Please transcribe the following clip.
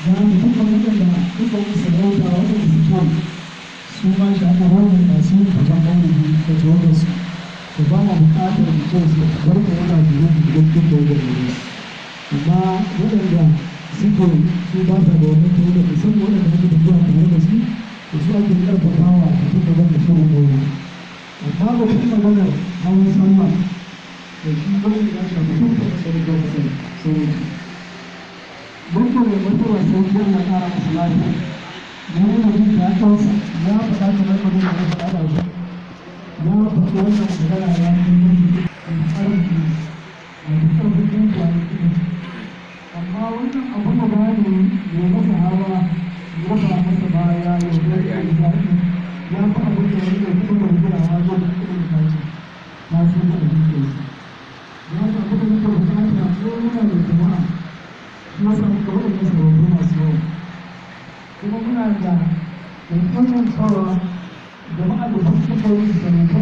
Da haka dukkan waɗanda duka wani sarauta, waɗanda suke su ma shahararru masu yin fitan maulidi da tawagarsu, to ba ma buƙatar mu ce su bar tawaga su zo su shiga cikin tawagar mu. Amma waɗanda suke su ba sa da wannan tawagar, musamman waɗanda ake tafiya tare da su, da su ake ƙarfafawa a cikin gaban da shirin maulidi. Amma batun maganar hawan sallah da shi wannan ya shafi dukkan sarautar ƙasar sauransu. Yadda mai martaba sarki, Allah ƙara masa lafiya, ya nuna jin daɗinsa, ya faɗa kamar magana na faɗa da su, ya faɗi wannan magana, ya kai mafi arziki wato ƙarfin dukiya na kuɗi. Amma wannan abu da bani ya masa hawa, ya rufa masa baya, ya zo ya yi daɗi, ya fi abin da wani mai kuɗin da ginawa zo da kuɗin da kaci ta su da dukiyarsa. Ya haka abin da muke buƙata ko muna da jama'a, shi yasa muka waɗannan sarautu masu yawa, kuma muna da yakinin cewa jama'a da duk suka yi sarautu